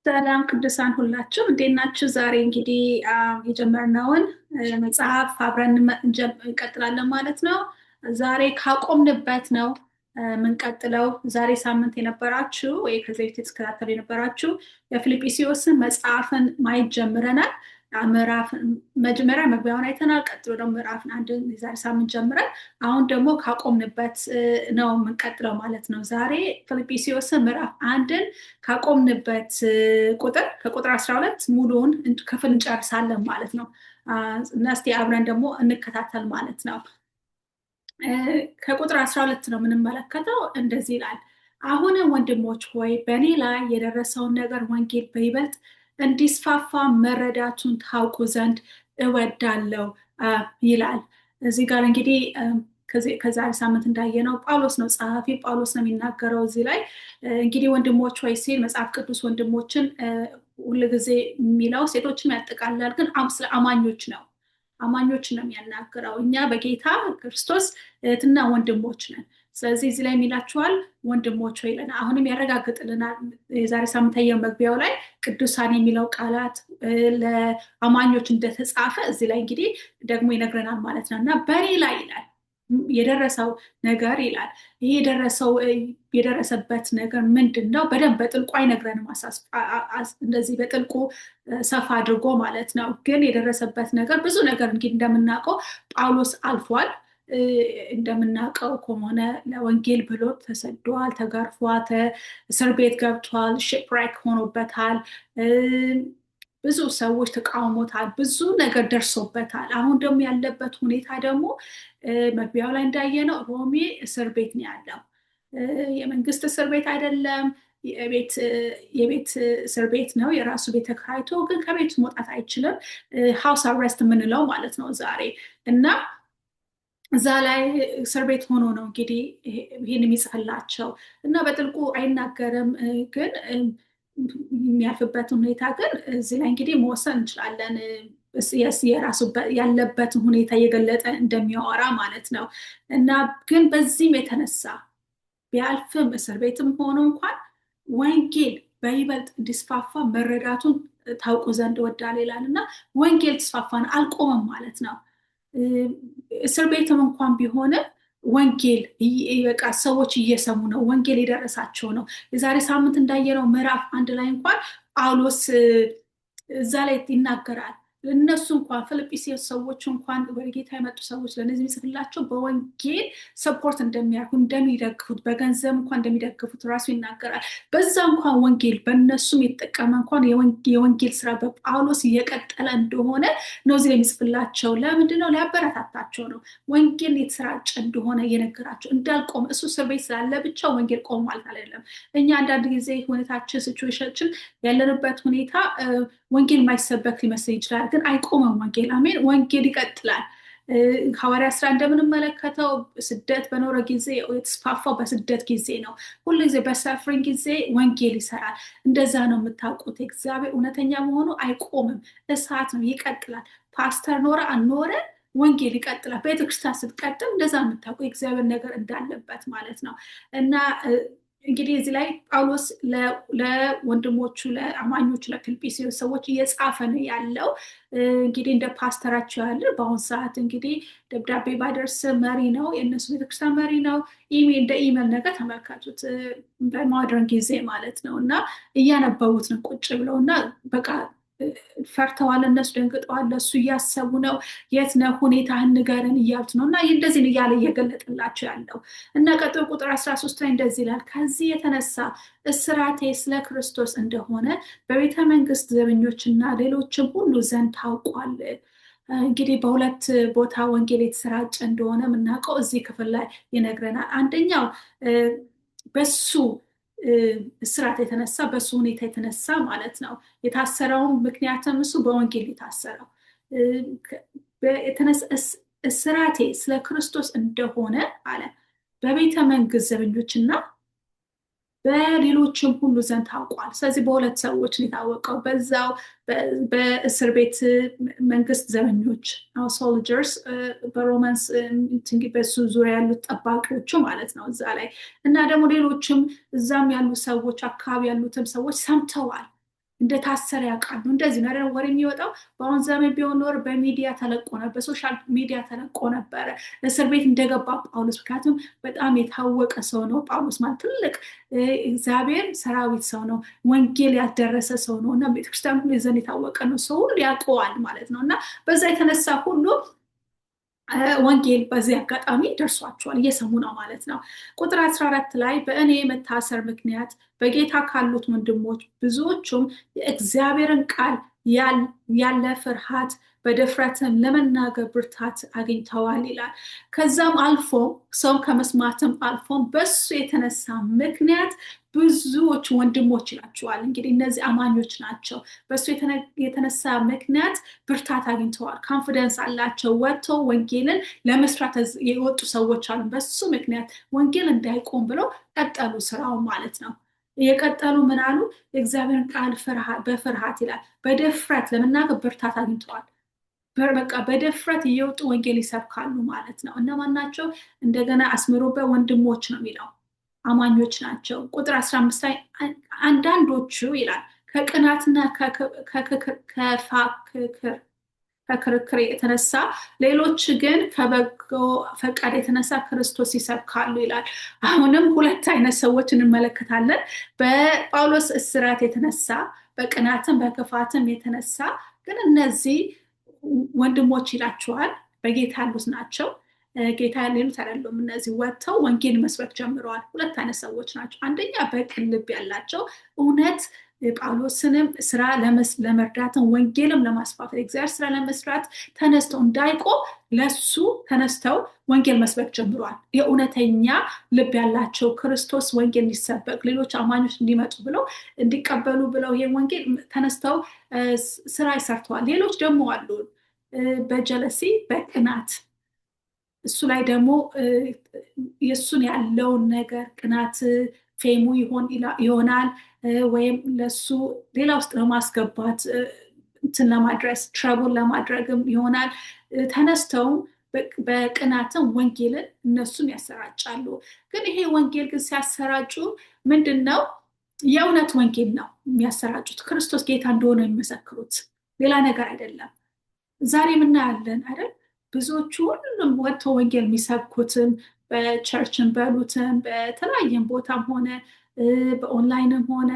ሰላም ቅዱሳን ሁላችሁም እንዴት ናችሁ? ዛሬ እንግዲህ የጀመርነውን መጽሐፍ አብረን እንቀጥላለን ማለት ነው። ዛሬ ካቆምንበት ነው የምንቀጥለው። ዛሬ ሳምንት የነበራችሁ ወይ ከዚህ በፊት የተከታተሉ የነበራችሁ የፊልጵስዩስን መጽሐፍን ማየት ጀምረናል። ምዕራፍ መጀመሪያ መግቢያውን አይተናል። ቀጥሎ ደግሞ ምዕራፍን 1 የዛሬ ሳምንት ጀምረን አሁን ደግሞ ካቆምንበት ነው የምንቀጥለው ማለት ነው። ዛሬ ፊልጵስዩስን ምዕራፍ 1ን ካቆምንበት ቁጥር ከቁጥር 12 ሙሉውን ክፍል እንጨርሳለን ማለት ነው። እና እስቲ አብረን ደግሞ እንከታተል ማለት ነው። ከቁጥር 12 ነው የምንመለከተው። እንደዚህ ይላል፣ አሁንም ወንድሞች ሆይ በእኔ ላይ የደረሰውን ነገር ወንጌል በይበልጥ እንዲስፋፋ መረዳቱን ታውቁ ዘንድ እወዳለሁ ይላል። እዚህ ጋር እንግዲህ ከዛሬ ሳምንት እንዳየነው ጳውሎስ ነው ጸሐፊ፣ ጳውሎስ ነው የሚናገረው እዚህ ላይ። እንግዲህ ወንድሞች ሆይ ሲል መጽሐፍ ቅዱስ ወንድሞችን ሁልጊዜ የሚለው ሴቶችን ያጠቃልላል፣ ግን ስለ አማኞች ነው። አማኞች ነው የሚያናግረው። እኛ በጌታ ክርስቶስ እህትና ወንድሞች ነን። ስለዚህ እዚህ ላይ የሚላችኋል ወንድሞች ሆይ ይለናል። አሁንም ያረጋግጥልናል። የዛሬ ሳምንት ያየነው መግቢያው ላይ ቅዱሳን የሚለው ቃላት ለአማኞች እንደተጻፈ እዚህ ላይ እንግዲህ ደግሞ ይነግረናል ማለት ነው። እና በእኔ ላይ ይላል የደረሰው ነገር ይላል። ይሄ የደረሰበት ነገር ምንድን ነው? በደንብ በጥልቁ አይነግረንም፣ እንደዚህ በጥልቁ ሰፋ አድርጎ ማለት ነው። ግን የደረሰበት ነገር ብዙ ነገር እንግዲህ እንደምናውቀው ጳውሎስ አልፏል። እንደምናውቀው ከሆነ ለወንጌል ብሎ ተሰዷል፣ ተገርፏል፣ እስር ቤት ገብቷል፣ shipwreck ሆኖበታል። ብዙ ሰዎች ተቃውሞታል፣ ብዙ ነገር ደርሶበታል። አሁን ደግሞ ያለበት ሁኔታ ደግሞ መግቢያው ላይ እንዳየነው ሮሜ እስር ቤት ነው ያለው። የመንግስት እስር ቤት አይደለም፣ የቤት እስር ቤት ነው። የራሱ ቤት ተከራይቶ ግን ከቤቱ መውጣት አይችልም። House arrest የምንለው ማለት ነው ዛሬ። እና እዛ ላይ እስር ቤት ሆኖ ነው እንግዲህ ይህን የሚጽፍላቸው። እና በጥልቁ አይናገርም፣ ግን የሚያልፍበትን ሁኔታ ግን እዚህ ላይ እንግዲህ መወሰን እንችላለን። የራሱ ያለበትን ሁኔታ እየገለጠ እንደሚያወራ ማለት ነው። እና ግን በዚህም የተነሳ ቢያልፍም እስር ቤትም ሆኖ እንኳን ወንጌል በይበልጥ እንዲስፋፋ መረዳቱን ታውቁ ዘንድ እወዳለሁ ይላል። እና ወንጌል ተስፋፋን አልቆመም ማለት ነው። እስር ቤትም እንኳን ቢሆንም ወንጌል በቃ ሰዎች እየሰሙ ነው፣ ወንጌል የደረሳቸው ነው። የዛሬ ሳምንት እንዳየነው ምዕራፍ 1 ላይ እንኳን ጳውሎስ እዛ ላይ ይናገራል። እነሱ እንኳን ፊልጵስዩስ ሰዎች እንኳን ወደ ጌታ የመጡ ሰዎች ለነዚህ የሚጽፍላቸው በወንጌል support እንደሚያደርጉ እንደሚደግፉት፣ በገንዘብ እንኳን እንደሚደግፉት ራሱ ይናገራል። በዛ እንኳን ወንጌል በእነሱም የተጠቀመ እንኳን የወንጌል ስራ በጳውሎስ እየቀጠለ እንደሆነ ነው እዚህ ላይ የሚጽፍላቸው። ለምንድን ነው? ሊያበረታታቸው ነው። ወንጌል የተሰራጨ እንደሆነ እየነገራቸው እንዳልቆመ፣ እሱ እስር ቤት ስላለ ብቻ ወንጌል ቆሞ ማለት አይደለም። እኛ አንዳንድ ጊዜ ሁኔታችን፣ situation ኣችን፣ ያለንበት ሁኔታ ወንጌል የማይሰበክ ሊመስል ይችላል፣ ግን አይቆምም ወንጌል። አሜን። ወንጌል ይቀጥላል። ሐዋርያ ስራ እንደምንመለከተው ስደት በኖረ ጊዜ የተስፋፋው በስደት ጊዜ ነው። ሁሉ ጊዜ በ suffering ጊዜ ወንጌል ይሰራል። እንደዛ ነው የምታውቁት። እግዚአብሔር እውነተኛ መሆኑ አይቆምም፣ እሳት ነው፣ ይቀጥላል። ፓስተር ኖረ አልኖረ ወንጌል ይቀጥላል። ቤተክርስቲያን ስትቀጥል እንደዛ የምታውቁ የእግዚአብሔር ነገር እንዳለበት ማለት ነው። እና እንግዲህ እዚህ ላይ ጳውሎስ ለወንድሞቹ ለአማኞቹ ለፊልጵስዩስ ሰዎች እየጻፈ ነው ያለው። እንግዲህ እንደ ፓስተራቸው ያለ በአሁን ሰዓት እንግዲህ ደብዳቤ ባደርስ መሪ ነው፣ የእነሱ ቤተክርስቲያን መሪ ነው። ኢሜል እንደ ኢሜል ነገር ተመልከቱት፣ በ modern ጊዜ ማለት ነው። እና እያነበቡት ነው ቁጭ ብለው እና በቃ ፈርተዋል፣ እነሱ ደንግጠዋል። ለእሱ እያሰቡ ነው፣ የት ነው ሁኔታህን ንገረን እያሉት ነው። እና እንደዚህ እያለ እየገለጠላቸው ያለው። እና ቀጥሎ ቁጥር 13 ላይ እንደዚህ ይላል፣ ከዚህ የተነሳ እስራቴ ስለ ክርስቶስ እንደሆነ በቤተ መንግስት ዘበኞችና ሌሎችም ሁሉ ዘንድ ታውቋል። እንግዲህ በሁለት ቦታ ወንጌል የተሰራጨ እንደሆነ የምናውቀው እዚህ ክፍል ላይ ይነግረናል። አንደኛው በሱ እስራት የተነሳ፣ በሱ ሁኔታ የተነሳ ማለት ነው። የታሰረውን ምክንያትም እሱ በወንጌል የታሰረው እስራቴ ስለ ክርስቶስ እንደሆነ አለ በቤተ መንግስት ዘበኞችና በሌሎችም ሁሉ ዘንድ ታውቋል። ስለዚህ በሁለት ሰዎች ነው የታወቀው። በዛው በእስር ቤት መንግስት ዘበኞች soldiers፣ በ Romans በሱ ዙሪያ ያሉት ጠባቂዎቹ ማለት ነው እዛ ላይ፣ እና ደግሞ ሌሎችም እዛም ያሉ ሰዎች አካባቢ ያሉትም ሰዎች ሰምተዋል። እንደታሰረ ያውቃሉ። እንደዚህ ነው ወሬ የሚወጣው። በአሁን ዘመን ቢሆን ኖሮ በሚዲያ ተለቆ ነበር፣ በ social media ተለቆ ነበረ እስር ቤት እንደገባ ጳውሎስ። ምክንያቱም በጣም የታወቀ ሰው ነው ጳውሎስ ማለት ትልቅ እግዚአብሔር ሰራዊት ሰው ነው፣ ወንጌል ያደረሰ ሰው ነው እና ቤተክርስቲያን ሁሉ ዘንድ የታወቀ ነው። ሰው ሁሉ ያውቀዋል ማለት ነው እና በዛ የተነሳ ሁሉ ወንጌል በዚህ አጋጣሚ ደርሷቸዋል፣ እየሰሙ ነው ማለት ነው። ቁጥር 14 ላይ በእኔ መታሰር ምክንያት በጌታ ካሉት ወንድሞች ብዙዎቹም የእግዚአብሔርን ቃል ያለ ፍርሃት በድፍረትም ለመናገር ብርታት አግኝተዋል ይላል። ከዛም አልፎ ሰው ከመስማትም አልፎም በሱ የተነሳ ምክንያት ብዙዎች ወንድሞች ይላቸዋል። እንግዲህ እነዚህ አማኞች ናቸው። በሱ የተነሳ ምክንያት ብርታት አግኝተዋል፣ confidence አላቸው። ወጥተው ወንጌልን ለመስራት የወጡ ሰዎች አሉ። በሱ ምክንያት ወንጌል እንዳይቆም ብለው ቀጠሉ ስራው ማለት ነው። የቀጠሉ ምን አሉ? የእግዚአብሔርን ቃል በፍርሃት ይላል በድፍረት ለመናገር ብርታት አግኝተዋል። በቃ በድፍረት እየወጡ ወንጌል ይሰብካሉ ማለት ነው። እነማን ናቸው? እንደገና አስምሮበት ወንድሞች ነው የሚለው አማኞች ናቸው። ቁጥር 15 ላይ አንዳንዶቹ ይላል ከቅናትና ከክርክር የተነሳ ሌሎች ግን ከበጎ ፈቃድ የተነሳ ክርስቶስ ይሰብካሉ ይላል። አሁንም ሁለት አይነት ሰዎች እንመለከታለን። በጳውሎስ እስራት የተነሳ በቅናትም በክፋትም የተነሳ ግን እነዚህ ወንድሞች ይላቸዋል በጌታ ያሉት ናቸው። ጌታ ያሉት አይደሉም። እነዚህ ወጥተው ወንጌል መስበክ ጀምረዋል። ሁለት አይነት ሰዎች ናቸው። አንደኛ በቅን ልብ ያላቸው እውነት ጳውሎስንም ስራ ለመርዳትም ወንጌልም ለማስፋፋት እግዚአብሔር ስራ ለመስራት ተነስተው እንዳይቆም ለሱ ተነስተው ወንጌል መስበክ ጀምረዋል። የእውነተኛ ልብ ያላቸው ክርስቶስ ወንጌል እንዲሰበክ ሌሎች አማኞች እንዲመጡ ብለው እንዲቀበሉ ብለው ይሄን ወንጌል ተነስተው ስራ ይሰርተዋል። ሌሎች ደግሞ አሉ በ jealousy በቅናት እሱ ላይ ደግሞ የእሱን ያለውን ነገር ቅናት fame ኡ ይሆናል ወይም ለሱ ሌላ ውስጥ ለማስገባት እንትን ለማድረስ trouble ለማድረግም ይሆናል። ተነስተው በቅናትም ወንጌልን እነሱም ያሰራጫሉ። ግን ይሄ ወንጌል ግን ሲያሰራጩ ምንድን ነው? የእውነት ወንጌል ነው የሚያሰራጩት። ክርስቶስ ጌታ እንደሆነ የሚመሰክሩት ሌላ ነገር አይደለም። ዛሬ የምናያለን አይደል? ብዙዎቹ ሁሉም ወጥተው ወንጌል የሚሰብኩትም በ church ን በሉትም በተለያየም ቦታም ሆነ በኦንላይንም ሆነ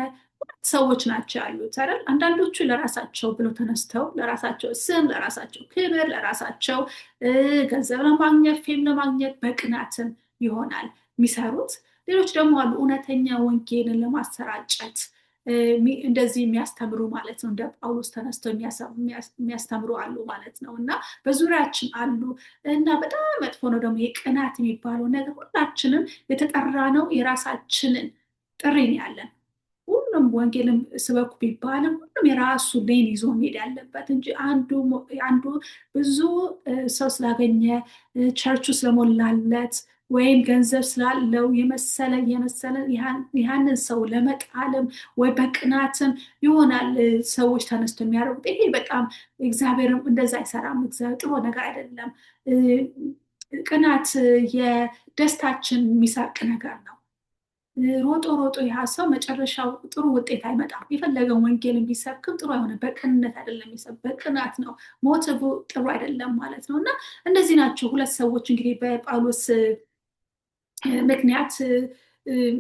ሰዎች ናቸው ያሉት አይደል? አንዳንዶቹ ለራሳቸው ብለው ተነስተው ለራሳቸው ስም፣ ለራሳቸው ክብር፣ ለራሳቸው ገንዘብ ለማግኘት fame ለማግኘት በቅናትም ይሆናል የሚሰሩት። ሌሎች ደግሞ አሉ እውነተኛ ወንጌልን ለማሰራጨት እንደዚህ የሚያስተምሩ ማለት ነው። እንደ ጳውሎስ ተነስተው የሚያስተምሩ አሉ ማለት ነው። እና በዙሪያችን አሉ እና በጣም መጥፎ ነው ደግሞ የቅናት የሚባለው ነገር። ሁላችንም የተጠራ ነው የራሳችንን ጥሪ ነው ያለን። ሁሉም ወንጌልን ስበኩ ቢባልም ሁሉም የራሱ lane ይዞ መሄድ ያለበት እንጂ አንዱ ብዙ ሰው ስላገኘ ቸርቹ ስለሞላለት ወይም ገንዘብ ስላለው የመሰለ የመሰለ ያንን ሰው ለመጣልም ወይ በቅናትም ይሆናል ሰዎች ተነስቶ የሚያደርጉት። ይሄ በጣም እግዚአብሔርም እንደዛ አይሰራም። እግዚአብሔር ጥሩ ነገር አይደለም። ቅናት የደስታችን የሚሰርቅ ነገር ነው። ሮጦ ሮጦ ያ ሰው መጨረሻው ጥሩ ውጤት አይመጣም። የፈለገው ወንጌልን ቢሰብክም ጥሩ አይሆንም። በቅንነት አይደለም የሚሰብክ፣ በቅናት ነው። motive ጥሩ አይደለም ማለት ነው። እና እንደዚህ ናቸው ሁለት ሰዎች እንግዲህ በጳውሎስ ምክንያት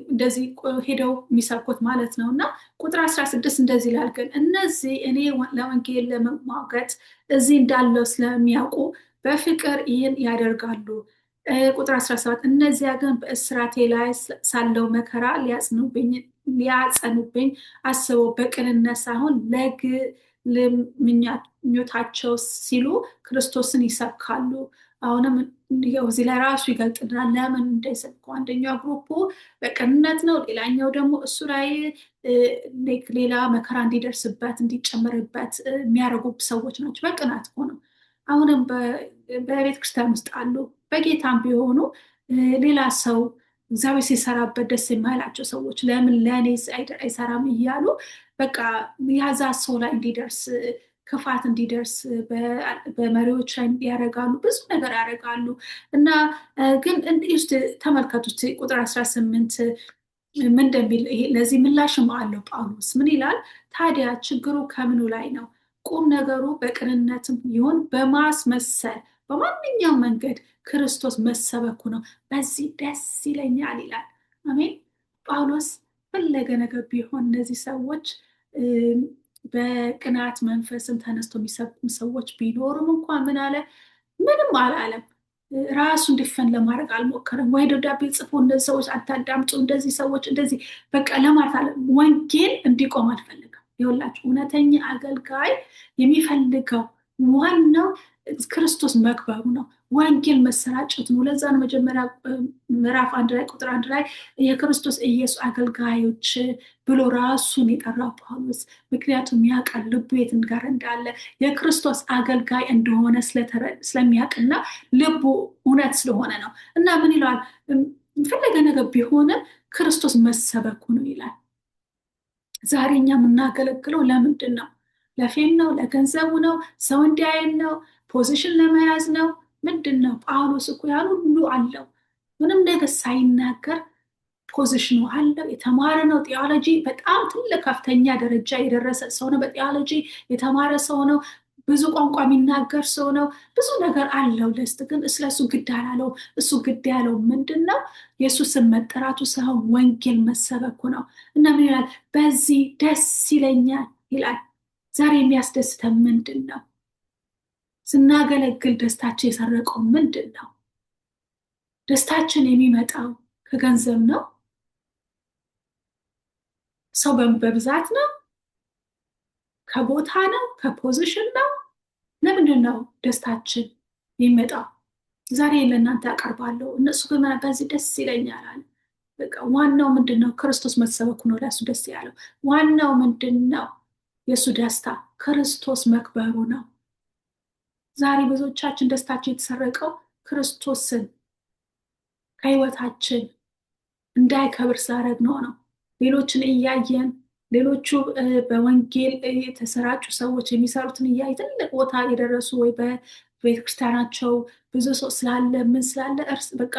እንደዚህ ሄደው የሚሰብኩት ማለት ነው። እና ቁጥር 16 እንደዚህ ይላል፣ ግን እነዚህ እኔ ለወንጌል ለመሟገት እዚህ እንዳለው ስለሚያውቁ በፍቅር ይህን ያደርጋሉ። ቁጥር 17 እነዚያ ግን በእስራቴ ላይ ሳለው መከራ ሊያጸኑብኝ አስበው በቅንነት ሳይሆን ለግል ምኞታቸው ሲሉ ክርስቶስን ይሰብካሉ። አሁንም እዚህ ላይ ራሱ ይገልጥልናል ለምን እንዳይሰብኩ። አንደኛው group ኡ በቅንነት ነው፣ ሌላኛው ደግሞ እሱ ላይ ሌላ መከራ እንዲደርስበት እንዲጨመርበት የሚያደርጉ ሰዎች ናቸው። በቅናት ሆነው አሁንም በቤተ ክርስቲያን ውስጥ አሉ። በጌታም ቢሆኑ ሌላ ሰው እግዚአብሔር ሲሰራበት ደስ የማይላቸው ሰዎች ለምን ለእኔ አይሰራም እያሉ በቃ ያዛ ሰው ላይ እንዲደርስ ክፋት እንዲደርስ በመሪዎች ላይ ያደርጋሉ፣ ብዙ ነገር ያደርጋሉ። እና ግን እንዲህ ውስጥ ተመልከቱት ቁጥር 18 ምን እንደሚል ለዚህ ምላሽም አለው ጳውሎስ። ምን ይላል ታዲያ? ችግሩ ከምኑ ላይ ነው? ቁም ነገሩ በቅንነትም ይሁን በማስመሰል በማንኛውም መንገድ ክርስቶስ መሰበኩ ነው። በዚህ ደስ ይለኛል ይላል። አሜን። ጳውሎስ ፈለገ ነገር ቢሆን እነዚህ ሰዎች በቅናት መንፈስም ተነስቶ የሚሰብኩም ሰዎች ቢኖሩም እንኳን ምን አለ? ምንም አላለም። ራሱን defend ለማድረግ አልሞከረም። ወይ ደብዳቤ ጽፎ እነዚህ ሰዎች አታዳምጡ፣ እንደዚህ ሰዎች እንደዚህ በቃ ለማለት አለ። ወንጌል እንዲቆም አልፈለገም። ይኸውላችሁ እውነተኛ አገልጋይ የሚፈልገው ዋናው ክርስቶስ መክበሩ ነው፣ ወንጌል መሰራጨቱ ነው። ለዛ ነው መጀመሪያ ምዕራፍ 1 ላይ ቁጥር 1 ላይ የክርስቶስ ኢየሱስ አገልጋዮች ብሎ ራሱን የጠራው ጳውሎስ። ምክንያቱም ያውቃል ልቡ የት ጋር እንዳለ፣ የክርስቶስ አገልጋይ እንደሆነ ስለሚያውቅና ልቡ እውነት ስለሆነ ነው። እና ምን ይለዋል? ፈለገ ነገር ቢሆንም ክርስቶስ መሰበኩ ነው ይላል። ዛሬ እኛ የምናገለግለው ለምንድን ነው? ለ fame ነው? ለገንዘቡ ነው? ሰው እንዲያየን ነው? Position ለመያዝ ነው? ምንድን ነው? ጳውሎስ እኮ ያን ሁሉ አለው። ምንም ነገር ሳይናገር position ኑ አለው። የተማረ ነው። ቴዎሎጂ በጣም ትልቅ ከፍተኛ ደረጃ የደረሰ ሰው ነው። በቴዎሎጂ የተማረ ሰው ነው። ብዙ ቋንቋ የሚናገር ሰው ነው። ብዙ ነገር አለው። ለስት ግን ስለሱ ግድ አላለው። እሱ ግድ ያለው ምንድን ነው? የእሱ ስም መጠራቱ ሳይሆን ወንጌል መሰበኩ ነው። እና ምን ይላል? በዚህ ደስ ይለኛል ይላል። ዛሬ የሚያስደስተን ምንድን ነው? ስናገለግል ደስታችን የሰረቀው ምንድን ነው? ደስታችን የሚመጣው ከገንዘብ ነው? ሰው በብዛት ነው? ከቦታ ነው? ከ position ነው? ለምንድን ነው ደስታችን የሚመጣው? ዛሬ ለእናንተ ያቀርባለሁ። እነሱ ግን በዚህ ደስ ይለኛል አለ። በቃ ዋናው ምንድን ነው? ክርስቶስ መሰበኩ ነው ለእሱ ደስ ያለው። ዋናው ምንድን ነው? የእሱ ደስታ ክርስቶስ መክበሩ ነው። ዛሬ ብዙዎቻችን ደስታችን የተሰረቀው ክርስቶስን ከህይወታችን እንዳይከብር ስላደረግነው ነው። ሌሎችን እያየን፣ ሌሎቹ በወንጌል የተሰራጩ ሰዎች የሚሰሩትን እያየ፣ ትልቅ ቦታ የደረሱ ወይ በቤተክርስቲያናቸው ብዙ ሰው ስላለ ምን ስላለ እርስ በቃ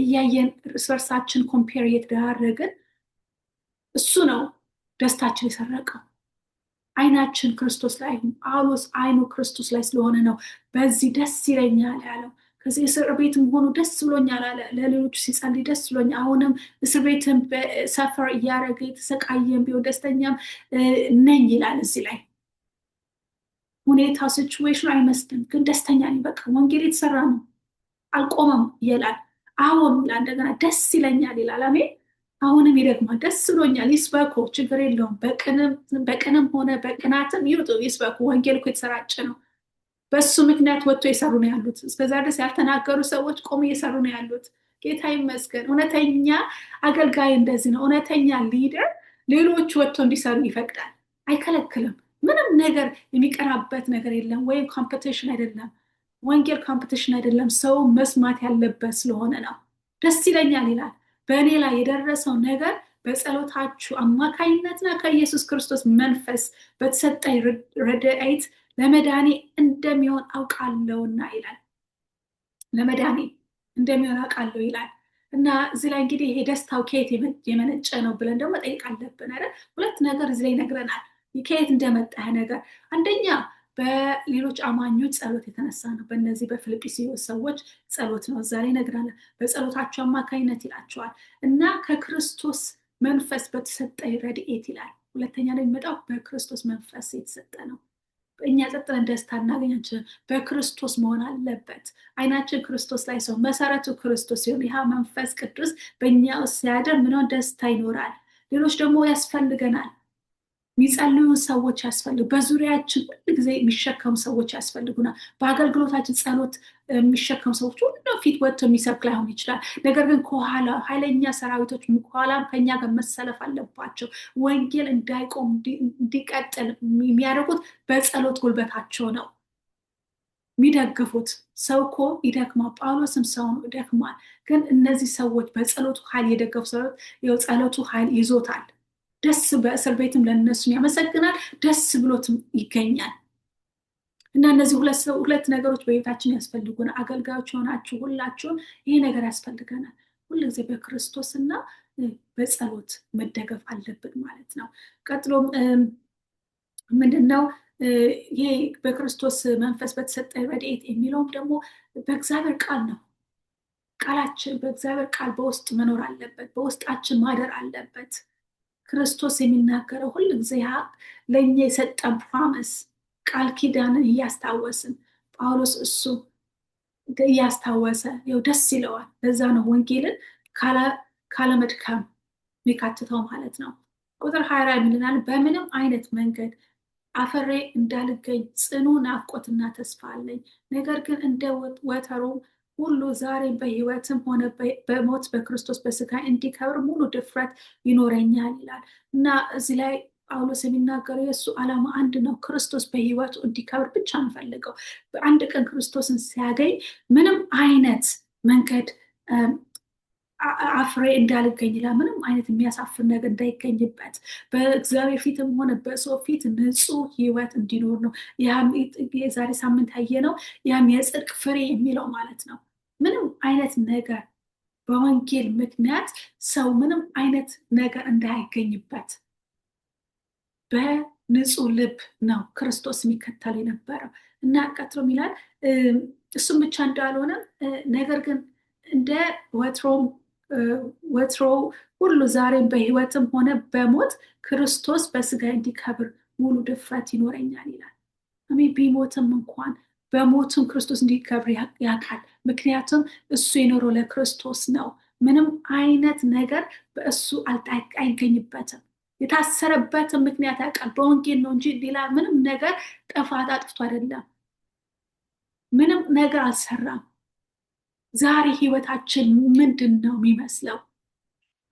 እያየን እርስ በርሳችን compare እየተደራረግን እሱ ነው ደስታችን የሰረቀው። አይናችን ክርስቶስ ላይ ይሁን። ጳውሎስ አይኑ ክርስቶስ ላይ ስለሆነ ነው በዚህ ደስ ይለኛል ያለው። ከዚህ እስር ቤትም ሆኖ ደስ ብሎኛል አለ። ለሌሎቹ ሲጸልይ ደስ ብሎኛል። አሁንም እስር ቤትም suffer እያደረገ የተሰቃየም ቢሆን ደስተኛም ነኝ ይላል። እዚህ ላይ ሁኔታው situation ኑ አይመስልም፣ ግን ደስተኛ ነኝ። በቃ ወንጌል የተሰራ ነው፣ አልቆመም ይላል። አሁን ይላል እንደገና ደስ ይለኛል ይላል። አሜን። አሁንም ይደግማል። ደስ ብሎኛል። ይስበኩ፣ ችግር የለውም። በቅንም ሆነ በቅናትም ይውጡ፣ ይስበኩ። ወንጌል እኮ የተሰራጨ ነው። በሱ ምክንያት ወጥቶ የሰሩ ነው ያሉት። እስከዛ ድረስ ያልተናገሩ ሰዎች ቆሙ እየሰሩ ነው ያሉት። ጌታ ይመስገን። እውነተኛ አገልጋይ እንደዚህ ነው። እውነተኛ leader ሌሎቹ ወጥቶ እንዲሰሩ ይፈቅዳል፣ አይከለክልም። ምንም ነገር የሚቀራበት ነገር የለም። ወይም competition አይደለም። ወንጌል competition አይደለም። ሰው መስማት ያለበት ስለሆነ ነው። ደስ ይለኛል ይላል። በእኔ ላይ የደረሰው ነገር በጸሎታችሁ አማካኝነትና ከኢየሱስ ክርስቶስ መንፈስ በተሰጠኝ ረድኤት ለመዳኔ እንደሚሆን አውቃለሁና ይላል። ለመዳኔ እንደሚሆን አውቃለሁ ይላል። እና እዚህ ላይ እንግዲህ ይሄ ደስታው ከየት የመነጨ ነው ብለን ደግሞ መጠየቅ አለብን አይደል? ሁለት ነገር እዚህ ላይ ይነግረናል። ከየት እንደመጣ ነገር፣ አንደኛ በሌሎች አማኞች ጸሎት የተነሳ ነው። በእነዚህ በፊልጵስዩስ ሰዎች ጸሎት ነው። እዛ ላይ ይነግረናል። በጸሎታቸው አማካኝነት ይላቸዋል። እና ከክርስቶስ መንፈስ በተሰጠ ረድኤት ይላል። ሁለተኛ ላይ የሚመጣው በክርስቶስ መንፈስ የተሰጠ ነው። እኛ ጸጥ ብለን ደስታ እናገኛችን በክርስቶስ መሆን አለበት። አይናችን ክርስቶስ ላይ ሰው መሰረቱ ክርስቶስ ሲሆን ይህ መንፈስ ቅዱስ በእኛ ውስጥ ሲያደር ምን ደስታ ይኖራል። ሌሎች ደግሞ ያስፈልገናል። የሚጸልዩ ሰዎች ያስፈልጉ። በዙሪያችን ሁል ጊዜ የሚሸከሙ ሰዎች ያስፈልጉናል። በአገልግሎታችን ጸሎት የሚሸከሙ ሰዎች ሁሉ ፊት ወጥቶ የሚሰብክ ላይሆን ይችላል። ነገር ግን ከኋላ ኃይለኛ ሰራዊቶች ከኋላም ከኛ ጋር መሰለፍ አለባቸው። ወንጌል እንዳይቆም እንዲቀጥል የሚያደርጉት በጸሎት ጉልበታቸው ነው የሚደግፉት። ሰው እኮ ይደክማል። ጳውሎስም ሰው ነው፣ ይደክማል። ግን እነዚህ ሰዎች በጸሎቱ ኃይል የደገፉ ሰዎች ጸሎቱ ኃይል ይዞታል። ደስ በእስር ቤትም ለእነሱም ያመሰግናል፣ ደስ ብሎትም ይገኛል። እና እነዚህ ሁለት ነገሮች በህይወታችን ያስፈልጉናል። አገልጋዮች የሆናችሁ ሁላችሁም ይሄ ነገር ያስፈልገናል። ሁልጊዜ በክርስቶስ እና በጸሎት መደገፍ አለብን ማለት ነው። ቀጥሎም ምንድን ነው ይሄ በክርስቶስ መንፈስ በተሰጠ ረድኤት የሚለውም ደግሞ በእግዚአብሔር ቃል ነው። ቃላችን በእግዚአብሔር ቃል በውስጥ መኖር አለበት፣ በውስጣችን ማደር አለበት። ክርስቶስ የሚናገረው ሁል ጊዜ ለእኛ የሰጠን promise ቃል ኪዳንን እያስታወስን፣ ጳውሎስ እሱ እያስታወሰ ያው ደስ ይለዋል። ለዛ ነው ወንጌልን ካለመድከም የሚካትተው ማለት ነው። ቁጥር 20 የሚልናል፣ በምንም አይነት መንገድ አፍሬ እንዳልገኝ ጽኑ ናፍቆትና ተስፋ አለኝ። ነገር ግን እንደ ወትሮው ሁሉ ዛሬም በሕይወትም ሆነ በሞት በክርስቶስ በስጋ እንዲከብር ሙሉ ድፍረት ይኖረኛል ይላል። እና እዚህ ላይ ጳውሎስ የሚናገረው የእሱ ዓላማ አንድ ነው። ክርስቶስ በሕይወቱ እንዲከብር ብቻ እንፈልገው። በአንድ ቀን ክርስቶስን ሲያገኝ ምንም አይነት መንገድ አፍሬ እንዳልገኝ ይላል። ምንም አይነት የሚያሳፍር ነገር እንዳይገኝበት፣ በእግዚአብሔር ፊትም ሆነ በሰው ፊት ንጹሕ ሕይወት እንዲኖር ነው። ያም የዛሬ ሳምንት ያየነው፣ ያም የጽድቅ ፍሬ የሚለው ማለት ነው። ምንም አይነት ነገር በወንጌል ምክንያት ሰው ምንም አይነት ነገር እንዳይገኝበት በንጹህ ልብ ነው ክርስቶስ የሚከተል የነበረው። እና ቀጥሎም ይላል፣ እሱም ብቻ እንዳልሆነም ነገር ግን እንደ ወትሮ ሁሉ ዛሬም በሕይወትም ሆነ በሞት ክርስቶስ በስጋ እንዲከብር ሙሉ ድፍረት ይኖረኛል ይላል። አሜን። ቢሞትም እንኳን በሞቱም ክርስቶስ እንዲከብር ያውቃል። ምክንያቱም እሱ የኖረው ለክርስቶስ ነው። ምንም አይነት ነገር በእሱ አይገኝበትም። የታሰረበትን ምክንያት ያውቃል። በወንጌል ነው እንጂ ሌላ ምንም ነገር ጥፋት አጥፍቶ አይደለም። ምንም ነገር አልሰራም። ዛሬ ህይወታችን ምንድን ነው የሚመስለው?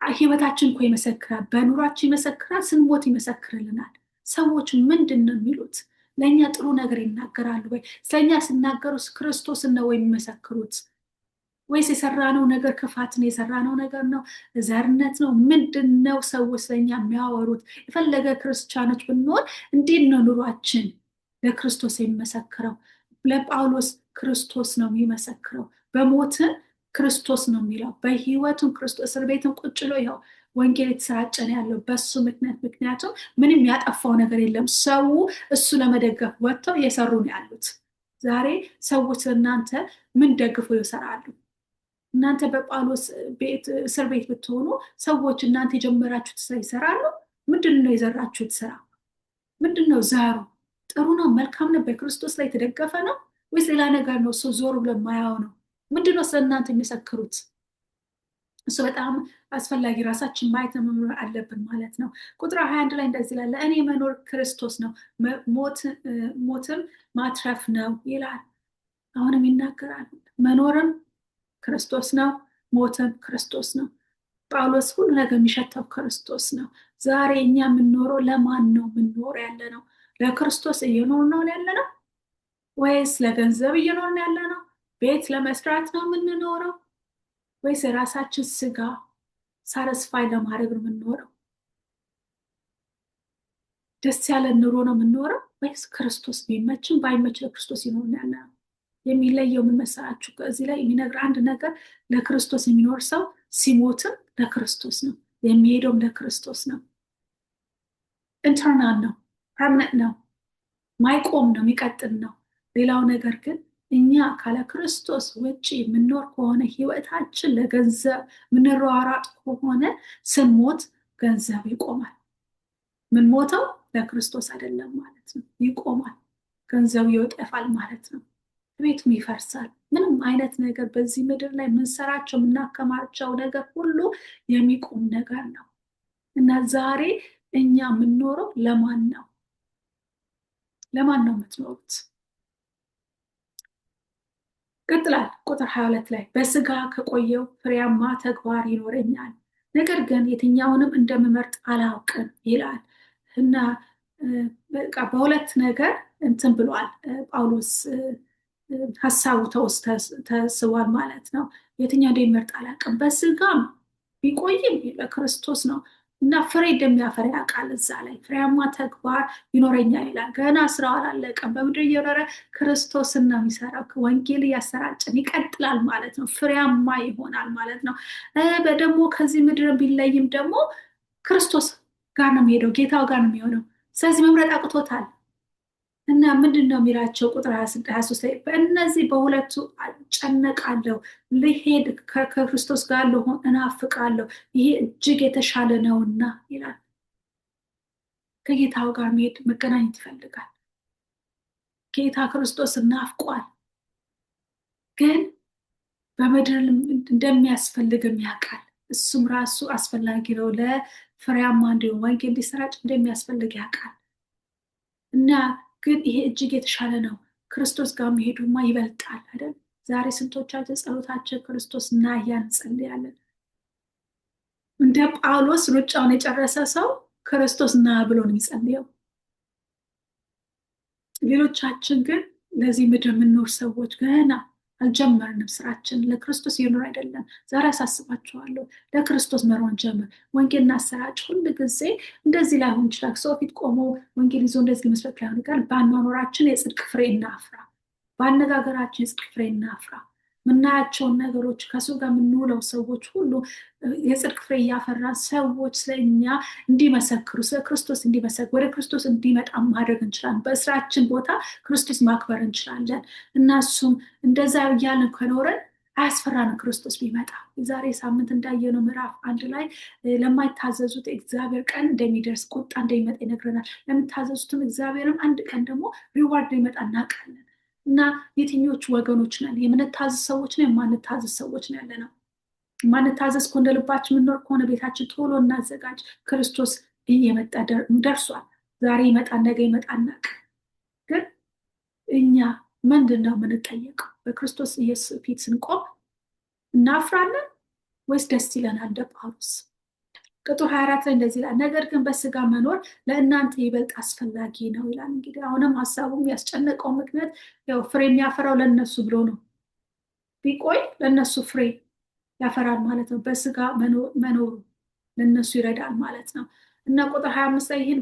ህይወታችን እኮ ይመሰክራል። በኑሯችን ይመሰክራል፣ ስንሞት ይመሰክርልናል። ሰዎች ምንድን ነው የሚሉት? ለእኛ ጥሩ ነገር ይናገራሉ ወይ? ስለኛ ሲናገሩ ክርስቶስን ነው ወይ የሚመሰክሩት? ወይስ የሰራነው ነገር ክፋት ነው? የሰራነው ነገር ነው? ዘርነት ነው? ምንድን ነው ሰዎች ስለኛ የሚያወሩት? የፈለገ ክርስቲያኖች ብንሆን እንዴት ነው ኑሯችን ለክርስቶስ የሚመሰክረው? ለጳውሎስ ክርስቶስ ነው የሚመሰክረው። በሞትም ክርስቶስ ነው የሚለው፣ በህይወቱም ክርስቶስ። እስር ቤትም ቁጭ ብሎ ይኸው ወንጌል የተሰራጨ ነው ያለው በሱ ምክንያት። ምክንያቱም ምንም ያጠፋው ነገር የለም። ሰው እሱ ለመደገፍ ወጥተው እየሰሩ ነው ያሉት። ዛሬ ሰዎች ለእናንተ ምን ደግፈው ይሰራሉ? እናንተ በጳውሎስ ቤት እስር ቤት ብትሆኑ ሰዎች እናንተ የጀመራችሁት ስራ ይሰራሉ? ምንድን ነው የዘራችሁት ስራ? ምንድን ነው ዘሩ? ጥሩ ነው? መልካም ነው? በክርስቶስ ላይ የተደገፈ ነው ወይስ ሌላ ነገር ነው? ሰው ዞር ብሎ የማያው ነው? ምንድን ነው ስለ እናንተ የሚመሰክሩት? እሱ በጣም አስፈላጊ፣ ራሳችን ማየት መኖር አለብን ማለት ነው። ቁጥር 21 ላይ እንደዚህ ይላል፣ ለእኔ መኖር ክርስቶስ ነው፣ ሞትም ማትረፍ ነው ይላል። አሁንም ይናገራል። መኖርም ክርስቶስ ነው፣ ሞትም ክርስቶስ ነው። ጳውሎስ ሁሉ ነገር የሚሸተው ክርስቶስ ነው። ዛሬ እኛ የምንኖረው ለማን ነው የምንኖረው ያለ ነው? ለክርስቶስ እየኖርን ነው ያለ ነው ወይስ ለገንዘብ እየኖርን ያለ ነው? ቤት ለመስራት ነው የምንኖረው ወይስ የራሳችን ስጋ satisfy ለማድረግ ነው የምንኖረው? ደስ ያለን ኑሮ ነው የምንኖረው ወይስ ክርስቶስ ቢመችም ባይመች ለክርስቶስ ይኖርን ያለ ነው? የሚለየው ምን መሰላችሁ? ከዚህ ላይ የሚነግር አንድ ነገር፣ ለክርስቶስ የሚኖር ሰው ሲሞትም ለክርስቶስ ነው፣ የሚሄደውም ለክርስቶስ ነው። Eternal ነው፣ permanent ነው፣ ማይቆም ነው፣ የሚቀጥል ነው። ሌላው ነገር ግን እኛ ካለ ክርስቶስ ውጭ የምንኖር ከሆነ፣ ህይወታችን ለገንዘብ የምንሯሯጥ ከሆነ፣ ስንሞት ገንዘብ ይቆማል። ምንሞተው ለክርስቶስ አይደለም ማለት ነው። ይቆማል፣ ገንዘቡ ይጠፋል ማለት ነው። ቤቱም ይፈርሳል። ምንም አይነት ነገር በዚህ ምድር ላይ የምንሰራቸው የምናከማቸው ነገር ሁሉ የሚቆም ነገር ነው። እና ዛሬ እኛ የምንኖረው ለማን ነው? ለማን ነው የምትኖሩት? ቀጥላል ቁጥር 22 ላይ፣ በስጋ ከቆየሁ ፍሬያማ ተግባር ይኖረኛል፣ ነገር ግን የትኛውንም እንደምመርጥ አላውቅም ይላል። እና በቃ በሁለት ነገር እንትን ብሏል ጳውሎስ፣ ሀሳቡ ተስቧል ማለት ነው። የትኛው እንደሚመርጥ አላውቅም። በስጋም ቢቆይም ለክርስቶስ ነው። እና ፍሬ እንደሚያፈራ ያውቃል። እዛ ላይ ፍሬያማ ተግባር ይኖረኛል ይላል። ገና ስራው አላለቀም። በምድር እየኖረ ክርስቶስን ነው የሚሰራው። ወንጌል እያሰራጨን ይቀጥላል ማለት ነው። ፍሬያማ ይሆናል ማለት ነው። ደግሞ ከዚህ ምድር ቢለይም ደግሞ ክርስቶስ ጋር ነው የሚሄደው፣ ጌታው ጋር ነው የሚሆነው። ስለዚህ መምረጥ አቅቶታል። እና ምንድን ነው የሚላቸው? ቁጥር 23 ላይ በእነዚህ በሁለቱ እጨነቃለሁ፣ ልሄድ ከክርስቶስ ጋር ልሆን እናፍቃለሁ፣ ይሄ እጅግ የተሻለ ነውና ይላል። ከጌታው ጋር መሄድ መገናኘት ይፈልጋል። ጌታ ክርስቶስ እናፍቋል፣ ግን በምድር እንደሚያስፈልግም ያውቃል። እሱም ራሱ አስፈላጊ ነው ለፍሬያማ እንዲሆን ወንጌል እንዲሰራጭ እንደሚያስፈልግ ያውቃል። እና ግን ይሄ እጅግ የተሻለ ነው፣ ክርስቶስ ጋር መሄዱማ ይበልጣል አይደል? ዛሬ ስንቶቻችን ጸሎታችን ክርስቶስ ና እያልን እንጸልያለን? እንደ ጳውሎስ ሩጫውን የጨረሰ ሰው ክርስቶስ ና ብሎ ነው የሚጸልየው። ሌሎቻችን ግን ለዚህ ምድር የምንኖር ሰዎች ገና አልጀመርንም ስራችን። ለክርስቶስ እየኖር አይደለም። ዛሬ አሳስባችኋለሁ፣ ለክርስቶስ መሮን ጀምር። ወንጌል እናሰራጭ። ሁል ጊዜ እንደዚህ ላይሆን ይችላል። ሰው ፊት ቆሞ ወንጌል ይዞ እንደዚህ መስበክ ላይሆን ይችላል። በአኗኗራችን የጽድቅ ፍሬ እናፍራ። በአነጋገራችን የጽድቅ ፍሬ እናፍራ። የምናያቸውን ነገሮች ከሰው ጋር የምንውለው ሰዎች ሁሉ የጽድቅ ፍሬ እያፈራ ሰዎች ስለእኛ እንዲመሰክሩ፣ ስለ ክርስቶስ እንዲመሰክሩ፣ ወደ ክርስቶስ እንዲመጣ ማድረግ እንችላለን። በስራችን ቦታ ክርስቶስ ማክበር እንችላለን። እና እሱም እንደዛ እያልን ከኖረን አያስፈራንም ክርስቶስ ቢመጣ። የዛሬ ሳምንት እንዳየነው ምዕራፍ 1 ላይ ለማይታዘዙት እግዚአብሔር ቀን እንደሚደርስ ቁጣ እንደሚመጣ ይነግረናል። ለሚታዘዙትም እግዚአብሔርም አንድ ቀን ደግሞ reward እንደሚመጣ እናውቃለን። እና የትኞቹ ወገኖች ነን? የምንታዘዝ ሰዎች ነው? የማንታዘዝ ሰዎች ነው ያለነው? የማንታዘዝ ከሆነ ልባችን የምንኖር ከሆነ ቤታችን ቶሎ እናዘጋጅ። ክርስቶስ እየመጣ ደርሷል። ዛሬ ይመጣል፣ ነገ ይመጣል አናውቅም። ግን እኛ ምንድን ነው የምንጠየቀው? በክርስቶስ ኢየሱስ ፊት ስንቆም እናፍራለን ወይስ ደስ ይለናል? እንደ ጳውሎስ ቁጥር 24 ላይ እንደዚህ ይላል፣ ነገር ግን በስጋ መኖር ለእናንተ ይበልጥ አስፈላጊ ነው ይላል። እንግዲህ አሁንም ሀሳቡም ያስጨነቀው ምክንያት ያው ፍሬ የሚያፈራው ለእነሱ ብሎ ነው። ቢቆይ ለእነሱ ፍሬ ያፈራል ማለት ነው። በስጋ መኖሩ ለእነሱ ይረዳል ማለት ነው። እና ቁጥር 25 ላይ ይህን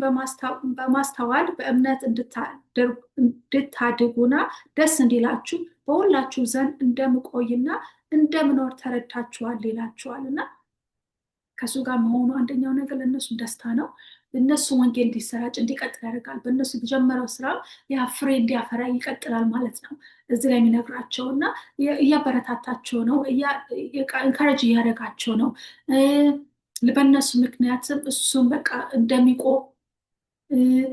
በማስተዋል በእምነት እንድታድጉና ደስ እንዲላችሁ በሁላችሁ ዘንድ እንደምቆይና እንደምኖር ተረድታችኋል ይላችኋል። እና ከሱ ጋር መሆኑ አንደኛው ነገር ለእነሱ ደስታ ነው። እነሱ ወንጌል እንዲሰራጭ እንዲቀጥል ያደርጋል። በእነሱ የተጀመረው ስራ ያ ፍሬ እንዲያፈራ ይቀጥላል ማለት ነው። እዚህ ላይ የሚነግራቸው እና እያበረታታቸው ነው፣ encourage እያደረጋቸው ነው። በእነሱ ምክንያትም እሱም በቃ እንደሚቆም